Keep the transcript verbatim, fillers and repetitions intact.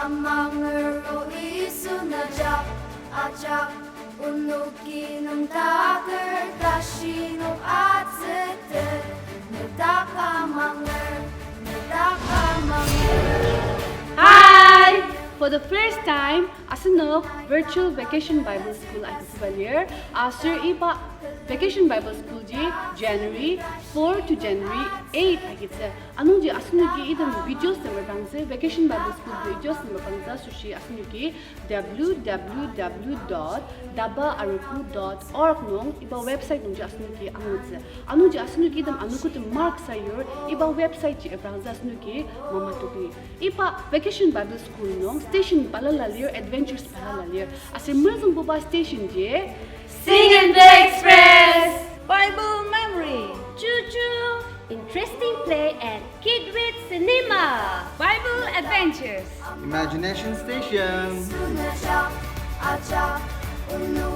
Amanger o Yisu nejak, ajak, onoki nüngdaker tashi nok atsütet, nedak amanger, nedak amanger. Hi! For the first time, asenok Virtual Vacation Bible School agütsüba lir, aser iba Vacation Bible School ji January four to January eight agitsü. Anungji asenoki item videos nem reprangtsü, Vacation Bible School videos nem reprangtsü asoshi asenoki W W W dot daba arogo dot org nung iba website nungji asenoki angutsü. Anungji asenoki item anogotem mark sayur, iba website ji reprangtsü asenoki mamatokni. Iba Vacation Bible School nung station balala lir, adventures balala lir. Aser mezüngbuba station ji Sing and Play Express, Bible Memory, Choo Choo, Interesting Play and Kid with Cinema, Bible Adventures, Imagination Station, Sunajak, ajak, unu